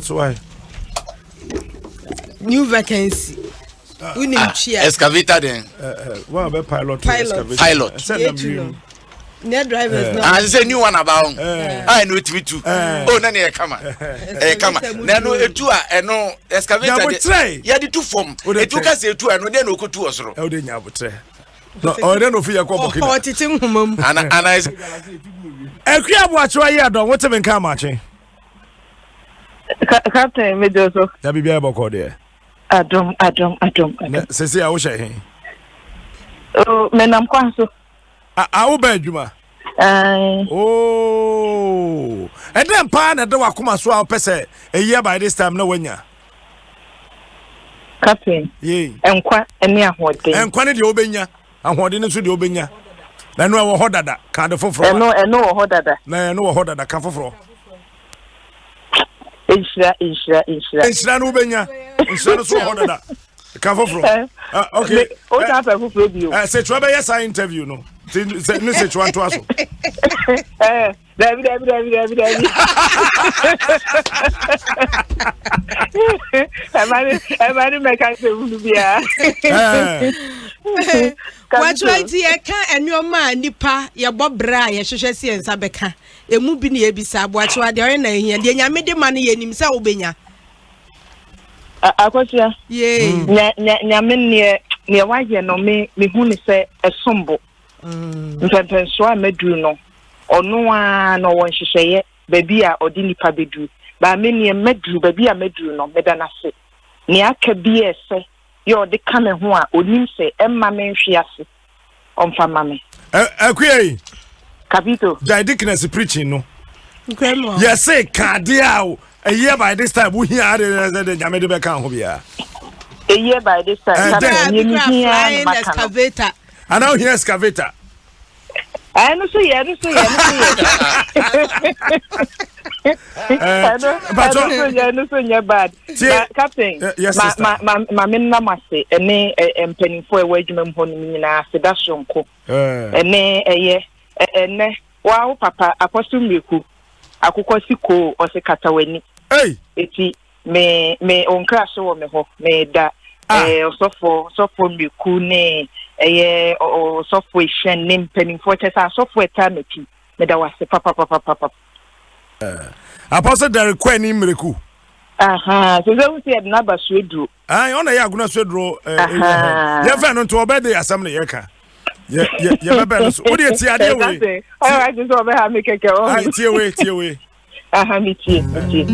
Why? New vacancy. Wonim ah, twi a. Excavator den. Wɔn a bɛ pilot. Pilot. Pilot. Sɛ nam wiem. Ne drivers no. Ah, sɛ new one aba ho. Ah, ɛno etumi tu. Oh, na ne yɛ kama. Ɛyɛ kama. Na ɛno etu a ɛno excavator de. Yɛde tu fam. Etu kasa etu a ɛno deɛ na okotu wɔ soro. Ɛwɔ de nya abotrɛ. Ɔyɛ na ofi yɛ kɔ Burkina. Ɔtete nhoma mu. Ana ana. Akua Aboakyewa yi adɔn wote me nka amakye. Captain mejo so. Na biribiara bɔkɔ deɛ. Adom adom adom adom. Na sese a wohyɛ he? Oh, menam kwan so. A a woba adwuma? Ae. Oh, ɛdɛn paa na ɛda w'akoma so a wopɛ sɛ ɛyɛ by this time na woanya? Captain. Yei. Nkwa ne ahoɔden. Nkwa ne deɛ wobɛnya. Ahoɔden nso deɛ wobɛnya. Na ɛno ɛwɔ hɔ dada. Ka ade foforɔ. Ɛno ɛno wɔ hɔ dada. Na ɛno wɔ hɔ dada. Ka foforɔ. Nhyira nhyira nhyira. Nhyira no wobɛnya. Nhyira no so wɔ hɔ dada. Ka foforɔ. Eh, ah, okay. O ta pɛ foforɔ bio. Eh, Sekyerɛ bɛyɛ saa interview no. Ne Sekyerɛ ntoa so. Eh, dabi dabi dabi dabi dabi. Ɛma ne ɛma ne mɛka sɛ wulu biara. Wɔatwerɛ nti yɛka nneɛma a nipa yɛbɔ brɛ a yɛhwehwɛ sɛ yɛn nsa bɛka. Emu bi na yɛbisa aboakyewa deɛ ɔyɛ na ehia deɛ nyame de ma no yɛnim sɛ wobɛnya. Akosua. Yee. Nya nya nyame neɛ neɛ wayɛ no me mehu ne sɛ ɛsom bo. Mm. Mpɛmpɛnsoɔ a maduru no ɔno ara na ɔwɔ nhyehyɛeɛ baabi a ɔde nipa bɛduru. Baa me neɛ maduru baabi a maduru no meda no ase. Nea aka bi a ɛsɛ yɛ ɔde ka me ho a onim sɛ ɛmma menhwe ase. ɔmfa ma me. Akua yi. Capito. Gyae Dickness preaching no. Yɛse ka adeɛ a ɛyɛ by this time wohia ade sɛ de nyame de bɛka ho biara. Ɛyɛ by this time. Ɛdɛ. Nyɛ me hia no maka no. Ana wohia excavator. Ɛno so yɛ ɛno so yɛ ɛno so yɛ. Ɛno ɛno so yɛ ɛno so nyɛ bad. Na captain ma ma ma ma me nam ase ɛne mpanimfoɔ ɛwɔ adwuma mu hɔ nom nyinaa ase da soronko. Ɛne ɛyɛ ɛnɛ wa wo papa Apostle Miraku akokɔ si koo ɔse kata w'ani. Eti Me me wo nkra so wɔ me hɔ me da ah. eh, ɔsɔfoɔ ɔsɔfoɔ mmireku ne ɛyɛ ɔsɔfoɔ ehyɛn ne mpanimfoɔ kyɛ sɛ asɔfoɔ ɛtaa m'akyi meda wase papapapapa. Eh, Apostle Derek Kwani Mmireku. Aha, sɛ sɛ wosi yɛde n'aba so aduro. Ayi, ɔna yɛ agona so aduro ɛɛ yɛ fɛn no nti ɔbɛ de asɛm na yɛ ka. Yɛ yɛ yɛ bɛbɛ no so. O de tie adeɛ wei. Ɔyɛ wa ti sɛ ɔbɛ ha mi kɛkɛ ɔhu. Ayi tie wei tie wei. Aha metie metie.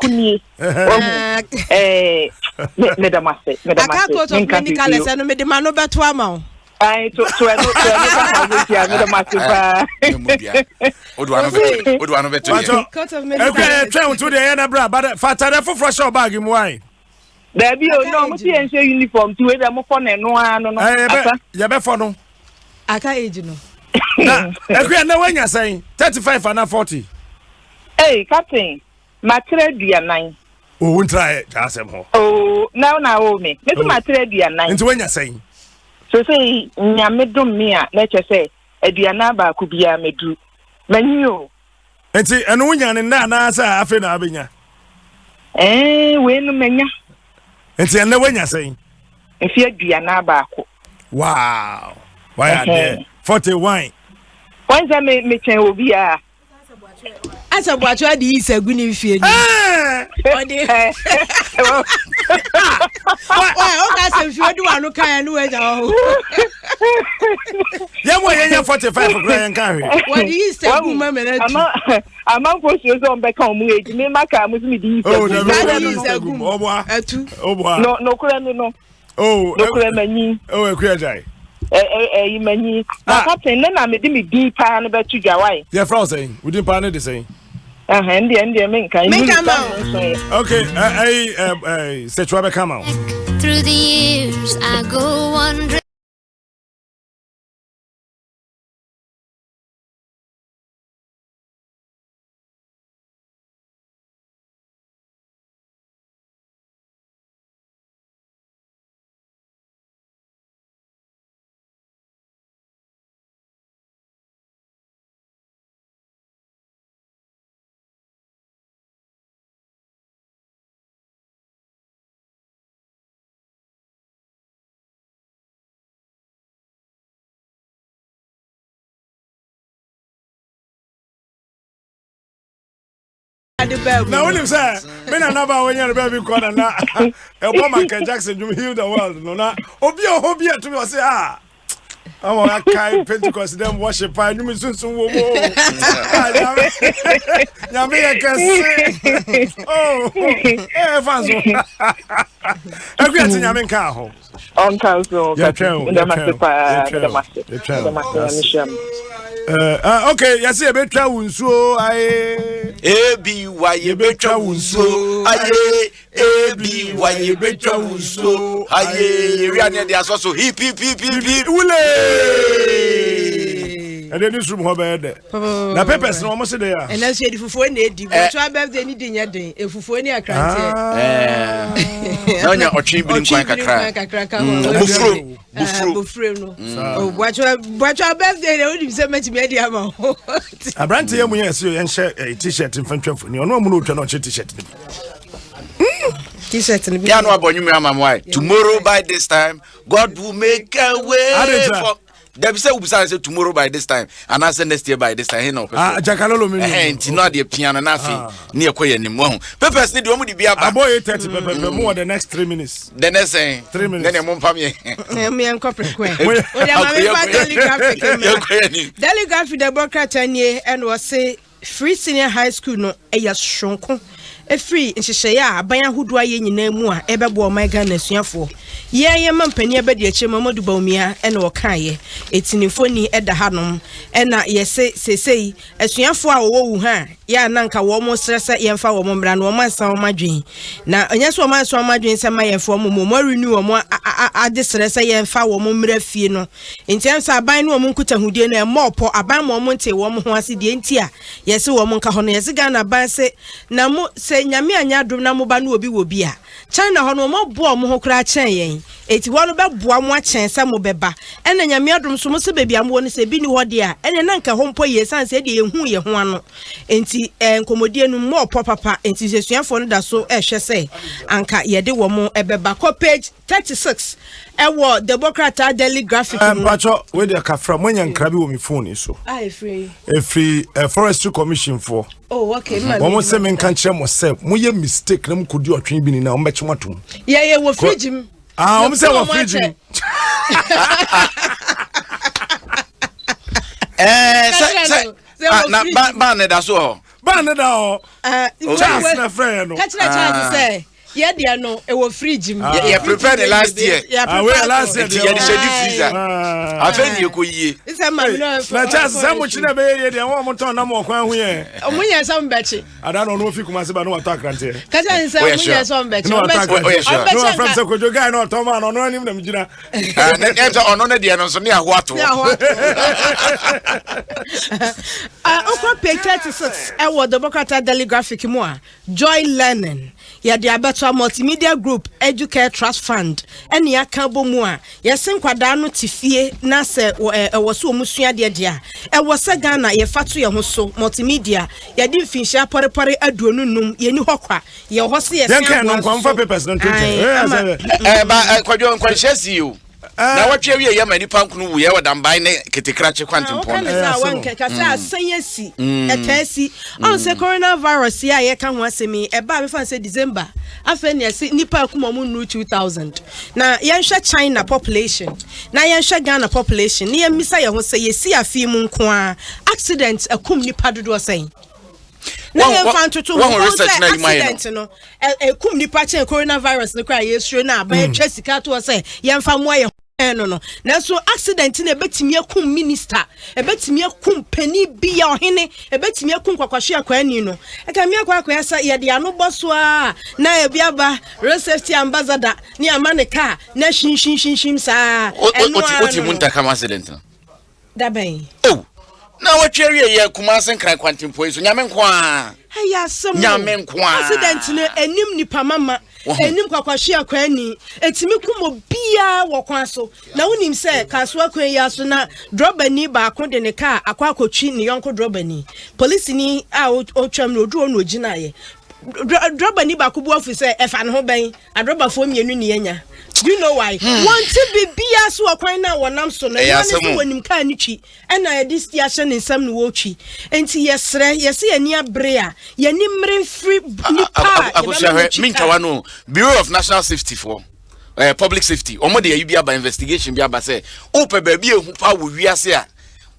nie wahu ɛɛ meda mo ase meda mo aka ase coat of menka many biribi colours o ɛno mede ma no bɛto ama wo ayi to to ɛno to ɛno ba ha ɔmo tia meda mo ase paa wode wano bɛto deɛ coat of many Akua colours yɛtwɛn wo nti wodeɛ yɛ na bra ba fa atadeɛ foforɔ hyɛ wo baage mu wae. Daabi o, na ɔmo si yɛn hyɛ uniform ti wei dɛ mo fɔ no ɛno ara no no. Ɛɛ yɛbɛ yɛbɛfɔ no. Aka age no. Na Akua na wanya sɛn? 35 ana 40? Ei captain, makyerɛ aduanan. O wo ntra ɛ gya asɛm hɔ. Oo na na wo me. Me so makyerɛ aduanan. Nti wanya sɛn? Sesei Nyame dom me a na ɛkyɛ sɛ aduanan baako biara maduru. Manyi o. Nti ɛno wonya ne nnɛ anaasɛ afei na abɛnya? Ɛɛ wei no manya. Nti ɛnnɛ woanya sɛn? Mfe 41. Wow! Wayɛ adeɛ. 41. Wɔn sɛ me mekyɛn obiara. Asa Boakye ade yi sɛ gu ne mfie ni. Ɔde. Ɔka sɛ mfie ɔde wano kan ɛno wagya hɔ. Yɛn mu a yɛnya 45 kura yɛn ka hwee. Wɔde yi sɛ gu ma mɛrɛ tu. Amanfo suro sɛ ɔmbɛka ɔmo age me ma kaa mo sɛ mede yi sɛ gu. Wɔde yi sɛ gu mu. Ɛtu. No nokorɛ no no. Oh. Nokorɛ manyi. Oh, Akua Gyae. Ɛyi manyi. Na Ah. captain ne na mede me din paa no bɛto dwa wae. Yɛfrɛ wo sɛn? Wo din paa ne de sɛn? Aha, ndeɛ ndeɛ menka. Menka Nnuru ma tam wo. nso yɛ. Okay, ɛyi ɛyi sɛkyerɛ bɛka ma wo. Through the years, I go wandering. Na wonim sɛ me nana ba a wɔnya no baabi kɔ na na ɛbɔ Michael Jackson dwom heal the world no na obi a ɔhɔ bi atumi ɔse a ama akae Pentecost dɛm worship a nnwom sunsun wɔ mu o Ah, nyame nyame yɛ kɛse oh eh fa so akua te nyame nka ho Ɔnka nso Yɛtwɛn o, meda mase yɛtwɛn o, paa yɛtwɛn meda o, mase yɛtwɛn o. meda mase nyame hyira mo. Eh, ah, okay yɛse yɛbɛtwa wo nsuo aye Ebi wa yɛbɛtwa wo nsuo aye ebi wa yɛbɛtwa wo nsuo aye yɛwia ne ɛde asɔ so hip hip hip hip hip wule ɛdeɛ ne surum hɔ bɛyɛ dɛ na papers no wɔn se de a. ɛnɛ nso yɛde fufuo na edi bɔtɔ birthday ni di nyɛ den efufuo ni akranteɛ. Ah. na ɔnya ɔtwe biri nkwan kakra kakra ka ho bofuro bofuro bofuro no bɔtɔ bɔtɔ birthday na wonim sɛ mɛtumi adi ama wo. aberante yɛ mu yɛ ɛsɛ yɛn hyɛ t-shirt mfɛntwɛn fo ni ɔno amu na otwa na ɔhyɛ t-shirt ni bi. T-shirt ni bi. yà ni wà bọ̀ nyúmi ama mu ayi tomorrow by this time God will make a way for dabi sɛ wobisa sɛ tomorrow by this time anaasɛ next year by this time hena ɔpɛ ah, jakalolo mi ɛhɛn nti no adeɛ pia no na afei ah. ne yɛkɔ yɛ anim wahu papers ne deɛ ɔmo de bi aba abɔ 8:30 pɛpɛpɛ mu wɔ the next 3 minutes the next eh 3 minutes ne ne mo mpam yɛ mo yɛn kɔ prɛko ɛ o de ma mi fa daily graphic mra daily graphic de bɔ krataa nie ɛna ɔse Free Senior High School no yɛ soronko firi nhyehyɛeɛ a aban ahodoɔ ayɛ nyinaa mu a ɛbɛboa ɔman Ghana asuafoɔ. Yɛn yɛn mampanin abadiakyire Muhammadu Bawumia na ɔkaeɛ. Ɛti mfoni da hanom na yɛse seesei asuafoɔ a wɔwɔ Wuhan yɛ a na nka wɔn srɛ sɛ yɛmfa wɔn mmra no wɔn ansa wɔn adwene. Na ɛnyɛ sɛ wɔn ansa wɔn adwene sɛ ma yɛmfa wɔn mmom wɔn arenew wɔn adesrɛ sɛ yɛmfa wɔn mmra fie no. Enti ɛm sɛ aban ne wɔn nkutahodie no ɛmmɔɔ pɔ, aban ma wɔn ntee wɔn ho ase deɛ nti a yɛse wɔn nka hɔ no, yɛse Ghana aban se na mo sɛ Nyame anyɛ adom na moba ne obi wɔ bi a, China hɔ no wɔn aboa wɔn ho koraa kyɛn yɛn, enti hɔ no bɛboa mo akyɛn sɛ mobɛba, ɛna Nyame adom nso mose baabi a mowɔ no sɛ ebi nni hɔ deɛ a, ɛneɛ na anka ɛhɔ mpo ye ɛsiane sɛ ɛdeɛ yɛnhuu yɛn ho ano, enti ɛɛ nkɔmmɔdie no mmɔɔ pɔ papa, enti asuafoɔ no da so rehwɛ sɛ anka yɛde wɔn bɛba. Kɔ page. 36 ɛwɔ The Bɔ krataa Daily Graphic mu. Mpatsɔ wei deɛ kafra mo anya nkra bi wɔ mi phone yi so. Ah efiri. Efiri eh, forestry commission foɔ. Oh okay. Mma Wɔn sɛ mi nka nkyerɛ mo sɛ mo yɛ mistake na mo kɔ di ɔtwe bi ni na wɔn bɛ kye mo atum. Yɛ yɛ wɔ fridge mu. Ah wɔn sɛ wɔ fridge mu. Ɛɛ sɛ sɛ ah, na ban ban ne da so hɔ. Ban ne da hɔ. Charles na frɛ yɛ no. Kakyere Charles sɛ. Yɛ deɛ no ɛwɔ fridge mu. Yɛ yɛ prepare ne last year. Yɛ Ah, wei yɛ last year Nti yɛde hyɛ di freezer. Afei ne yɛkɔ yie. Sɛ maame no Na Charles sɛ mo kyi na ɛbɛyɛ yie deɛ wɔn a wɔtɔn nam wɔ kwan ho yɛ. Ɔmo nyɛ sɛ ɔmo bɛkye. Ada na ɔno ofi Kumasi ba na watɔ akranteɛ. Kasa n sɛ Woyɛ ɔmo sure? nyɛ sɛ ɔmo bɛkye. Na Ɔmo watɔ bɛkye. akranteɛ. Woyɛ sure? Ɔmo Na bɛkye wafrɛ m nka. sɛ Kojo guy na ɔtɔn maa no ɔno anim na megyina. Ah, ne ne sɛ ɔno ne deɛ no nso ne ahoa to. Ne ahoa to. Ah, Okɔ page 36 ɛwɔ Democrat Daily Graphic mu a Joy Learning Yɛde abɛtoa Multimedia Group Educare Trust Fund ne yɛaka abɔ mu a, yɛse nkwadaa no te fie na sɛ ɛwɔ sɛ wɔn sua adeɛ deɛ a, ɛwɔ sɛ Ghana yɛfa to yɛn ho so. Multimedia, yɛde mfinhyia pɔrepɔre 25, yɛnni hɔ kwa, yɛwɔ hɔ sɛ yɛsan Yɛnka ɛno aboa nkwa nso. mfa papers no nto nkyɛn. Ae, Eh, ama. sɛ- Ɛɛ ba ɛ kwadwo nkwanhyia si o. Na wɔtwe awie yɛ ma nipa nkunu wuyɛ wɔ damban ne ketekrakye Ah, woka kwantempɔn ne no. sɛ a wanka ka sɛ asɛn asi ɛtaa si ɔn sɛ coronavirus yi a yɛka ho asɛm yi ɛbaa bɛfa no sɛ December afei ne ɛse nipa akum ɔmo nnuru 2000 na yɛnhwɛ China population na yɛnhwɛ Ghana population ne yɛmmisa yɛn ho sɛ yɛsi afei mu nko a accident akum nipa dodoɔ sɛn na yɛmfa ntoto ho Wɔn wɔn research sɛ na yi ma yɛ no. accident no ɛkum nipa kyɛn coronavirus no koraa yɛsuro no a aban atwa sika toɔ sɛ yɛmfa mmoa yɛn ho. twɛn no no. Nanso accident no ɛbɛtumi akum minister, ɛbɛtumi akum panin bi a ɔhene, ɛbɛtumi akum kwakwahwe akwaani no. Ɛka mi akɔ akɔyɛ sɛ yɛde ano bɔ so a na ebi aba road safety ambassador ne ama ne car na hwimhwimhwimhwim saa. Ɛno ara no. Wote mu ntakam accident no? Da bɛn? Oh, na wɔtwe awie yɛ Kumase Nkran kwantempɔn yi so, Nyame nko ara. Ɛyɛ asɛm o. Nyame nko ara. Accident no ɛnim nipa mama, ɛnim kwakwahwe akwaani, ɛtumi kum obiara wɔ kwan so. Na wonim sɛ Kasoa kwan yi ara so na drɔbani baako de ne kaa akɔ akɔtwi ne yɔnko drɔbani. Polisini a ɔtwam no, ɔduru hɔ na ɔgyinaeɛ. Drɔbani baako bu afu sɛ ɛfa ne ho bɛn? Adrɔbafoɔ mmienu ne yɛanya. Do you know why? Hmm. Wɔnte biribiara so wɔ kwan no a wɔnam so no. Ɛno ne sɛ wɔnim kaa no twi ɛna yɛde sti ahyɛ ne nsam na wɔretwi. Nti yɛsrɛ, yɛsɛ yɛn ani abere a, yɛn ani mmere mfiri nipa a yɛbɛma no twi kaa. No, Bureau of National Safety foɔ eh, public safety wɔn de ayi bi aba investigation bi aba sɛ wopɛ baabi ehu paa wɔ wiase a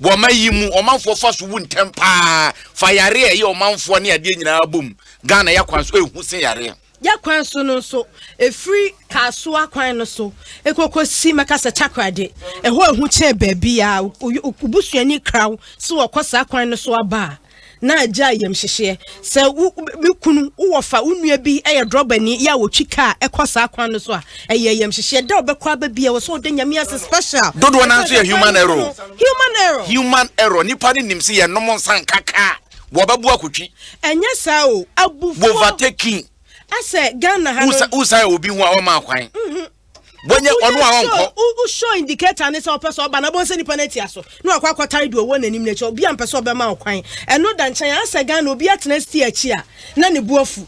wɔn ayi mu ɔmanfoɔ fa so wu ntɛm paa fa yareɛ a ɛyɛ ɔmanfoɔ ne adeɛ nyinaa bom Ghana yɛ kwan so ehu sen yareɛ. Yɛ kwan so no nso, ɛfiri Kasoa kwan no so kɔkɔsi mɛka sɛ Takoradi, ɛhɔ ɛhu kyɛn baabiara. Wo busuani kra wo sɛ wɔkɔ saa kwan no so aba a, na agya ayamhyehyeɛ. Sɛ wo, me kunu, wo wɔfa, wo nua bi yɛ drɔbani yɛ a wɔtwi kaa ɛkɔ saa kwan no so a, ɛyɛ ayamhyehyeɛ. Da a ɔbɛkɔ aba biara, ɛwɔ sɛ ɔda Nyame ase special. Dodoɔ no ara nso yɛ human error. Human error. Human error. Nipa no nim sɛ yɛnom nsa nka kaa. Wɔbɛbo akotwi. Ɛnyɛ saa o, abufuo. Overtaking. Asɛ Ghana ha no. Wosan obi ho a ɔma kwan. Mhm. Wɔnyɛ ɔno a ɔnkɔ. Wo show indicator ne sɛ ɔpɛ sɛ ɔba na bɔn sɛ nipa no atia so na wakɔ akɔtare deɛ ɔwɔ n'anim n'akyi obi a mpɛ sɛ ɔbɛma wo kwan. Ɛno da nkyɛn asɛ Ghana obi atena steer akyi a na ne bo afu.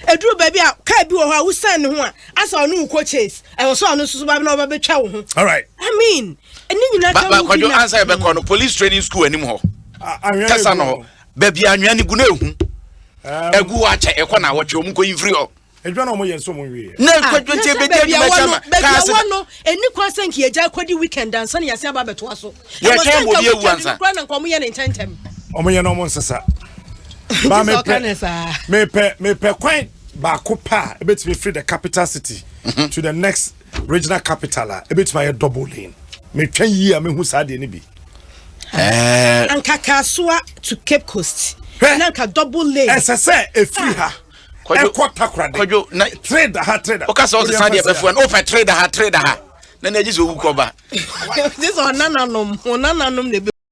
Ɛduru baabi a kaa bi wɔ hɔ a wosan ne ho a asɛ ɔne wo kɔ chase ɛwɔ sɛ ɔno nso so ba na ɔba bɛtwa wo ho. All right. I mean, ɛne nyinaa ka ho bi na. Ansa yɛbɛkɔ no police training school anim hɔ. Tɛsa no hɔ baabi anwea no gu no ehu. Ɛgu hɔ akyɛ ɛkɔ na awɔtwe ɔmo nkɔ yi mfiri hɔ. Adwuma na ɔmo yɛ nso ɔmo nwie. Na kwadwo nti ebedi adwuma akyi ama kaa sɛ. Baabi a no ɛni kwan sɛ nka yɛgya akɔdi weekend ansa na yɛasan aba abɛtoa so. Yɛtwɛn ma obi awu ansa. Kora na nka ɔmo yɛ ne ntɛntɛm. Ɔmo yɛ na ɔmo nsesa. Ba mepɛ mepɛ mepɛ kwan baako pa a ebetumi firi the capital city mhm. to the next regional capital a ebetumi ayɛ double lane. Metwɛn yie a mehu saa deɛ no bi. Eh. Anka Kasoa to Cape Coast. Na nka double lane. Ɛsɛ sɛ efiri ha. Ɛkɔ Takoradi. Kwadwo na trade ha trade. Ɔka sɛ ɔsesa deɛ bɛfoa no wopɛ trade ha trade ha na na agye sɛ owu kɔba. Gye sɛ ɔnananom ɔnananom na ebe.